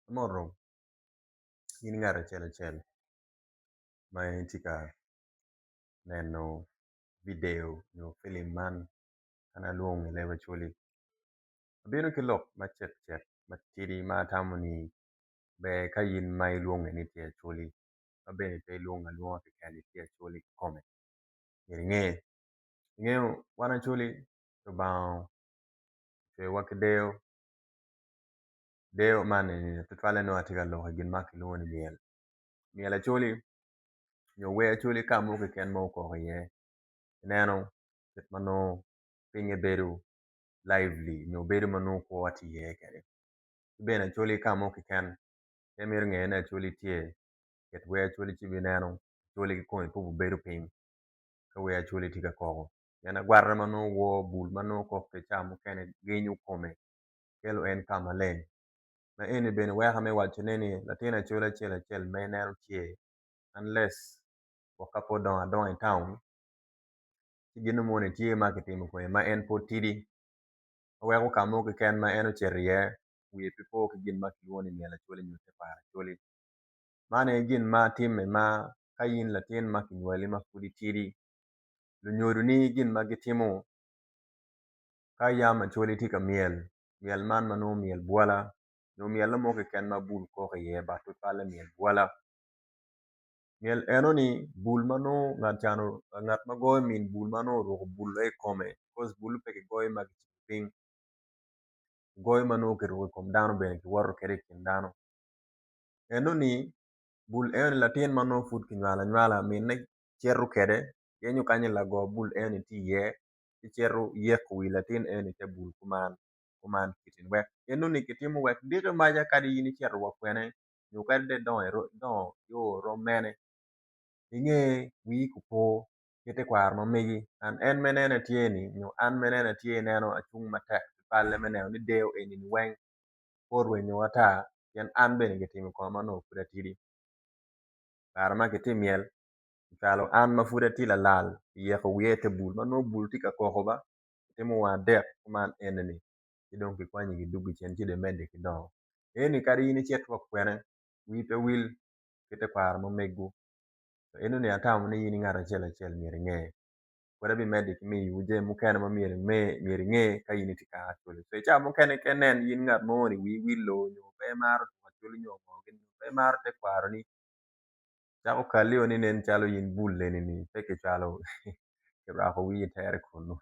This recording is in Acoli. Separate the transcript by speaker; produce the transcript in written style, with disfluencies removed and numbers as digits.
Speaker 1: Amoto in ngat acel acel ma itye ka neno vidio nyo filim man ma alwongo i leb Acholi abino ki lok macek cek matidi ma atamo ni ber ka in ma ilwonge ni itye Acholi ma bene pe ilwonge alwonga keken itye Acholi kikome myero inge. Ingeyo wan Acholi Lubanga ocweyowa ki deyo, deyo man eni tutwalle nongo atye ka lok i gin ma kilwongo ni myel, myel Acholi nyo wer Acholi ka mo keken ma okok iye ineno kit ma nongo pinye bedo lively nyo bedo ma nongo kwo tye iye kwede ki bene Acholi ka mo keken ka imito ngeyo ni Acholi tye ket wer Acholi ci ibineno Acholi kikome pe obedo piny ka wer Acholi tye ka koko pien agwata ma nongo woo bul ma nongo kok ki ca mukene genyo kome kelo en ka maleng ma eni bene weko me wacone ni latin Acholi acel acel ma ineno tye unless gwok ka pe odongo adonga i taun ci gin moni tye ma kitimo i kome ma en pud tidi ma weko ka mo keken ma en ocito iye wiye pe po ki gin ma kilwongo ni myel Acholi nyo tekwaro Acholi. Man aye gin ma timme ma ka in latin ma kinywali ma pud itidi lunyodoni gin ma gitimo ka yam Acholi tye ka myel, myel man ma nongo myel bwola nyo myel mo keken ma bul kok iye but tutwalle myel bwola. Myel enoni bul ma nongo ngat ca ngat ma goyo min bul ma nongo oruko bulle i kome koz bulle pe kigoyo ma kicibo piny kigoyo ma nongo kiruko i kom dano bene kiwoto kwede i kin dano enoni bul enoni latin ma nongo pud kinywalo anywala minne cito kwede yenyo kany lago bul enoni tye iye ci cito yeko wi latin enoni i te bul kuman kuman kiti wek enoni kitimo wek diki maca kadi in icito wa kwene nyo kadi dong idongo io rom mene inge wii opo ki tekwaro ma megi and en ma ineno tye ni nyo an ma ineno tye ineno acung matek tutwalle me neno ni deyo eni weng pe orwenyo ata pien an bene kitimo i koma ma onongo pud atidi kare ma kitye myel kicwalo an ma pud atye lalal kiyeko wiya i te bul ma nongo bul tye ka koko ba kitimo wang adek kuman enini ci dong kikwanyi kidwogi cen ci dong imedde ki dongo eni kadi in icit wa kwene wii pe wil ki tekwaro ma omego enoni atamo ni in ngat acel acel myero inge pud abimedde ki miyowu jami mukene ma myero inge ka in itye ka Acholi so i cawa mukene ka inen in ngat mo ni wii wil o nyo pe imaro tuko Acholi nyo ngo gini pe imaro tekwaroni cako kalio ni nen calo in bul eni-ni pe kicwalo kirwako wii itere kunu.